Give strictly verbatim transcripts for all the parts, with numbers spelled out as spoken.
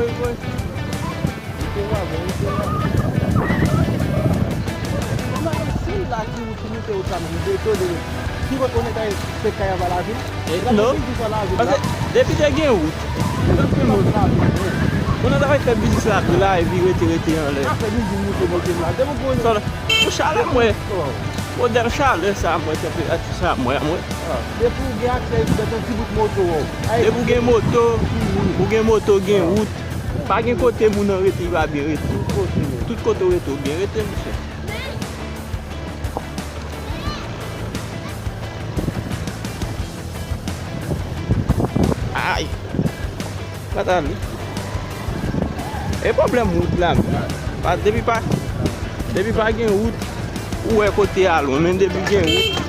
Mete w avè, mete w avè. Mwen se la ki wout ki moute wout la menm, de to de. Ki kote w netwaye fèk kay ava lavil? Eh, non. Paske depi te gen wout, tout moun, moun nan ta fè biznis lavil la, epi rete, rete anlè. Sa fè biznis moute, moute la. Depi w konnen. Pou chalè mwen. Modèl chalè sa mwen, tanperati sa mwen, mwen. Depi w gen aksè, depi yon ti bout moto, depi w gen moto, ou gen moto, gen wout. Pa gen kote moun nan rete, li pa byen rete. Tout kote w rete, ou byen rete, monchè. Ay! Gad ale. E pwoblèm wout la menm. Pa, depi pa, depi pa gen wout, ou wè kote al, men depi gen wout.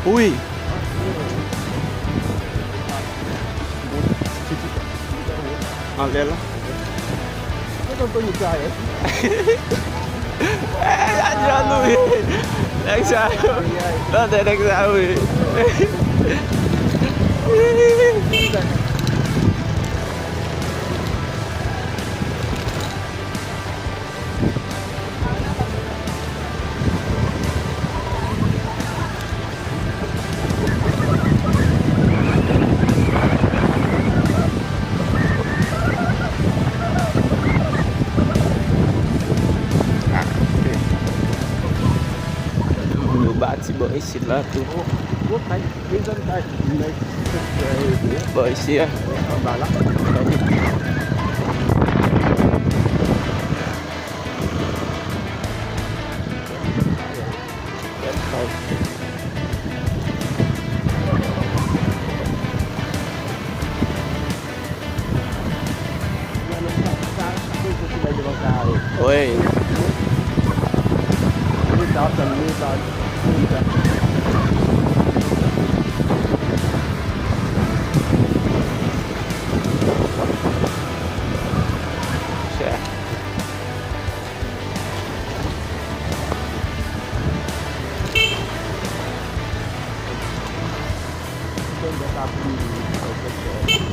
Wi. Anlè la. Eh, a djòl wi. Nèg sa yo. Tande nèg sa yo wi. Moun yo bati bò isit la tou. Bò isi a. Wi.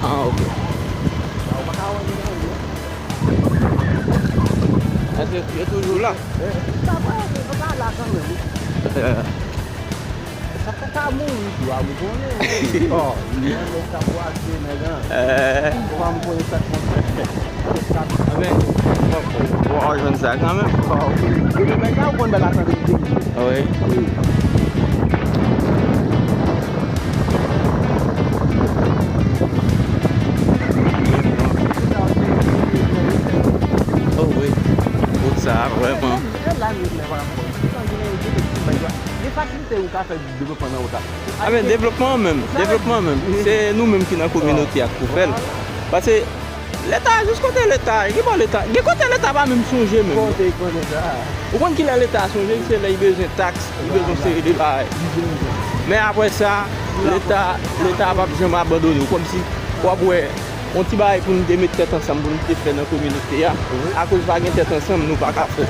Ah, ok. Èske yo toujou la? Sa pa, yo pa la kanmenm. Sa pa ka mouri tou a, ou konnen. Wi, men sa pou achte nèg an. Ou pa m konnen sa k konn fèt. Anben, w ap jwenn sa kanmenm. Wi. Wi. Oh, wi. Wout sa a, vrèman. Gen fasilite ou ka fè devlopman nan wout la. Anben, devlopman an menm, devlopman an menm, se nou menm ki nan kominote a k pou fè l. Paske Leta, jis kote Leta, gen bò Leta, gen kote Leta pa menm sonje menm. Kote, kote sa? Ou konn kilè Leta sonje, se lè li bezwen taks, li bezwen seri de bagay. Men apre sa, Leta, Leta p ap janm abandone w. Kòmsi w ap wè yon ti bagay pou nou te met tèt ansanm, pou nou te fè nan kominote a. Akoz pa gen tèt ansanm, nou pa ka fè.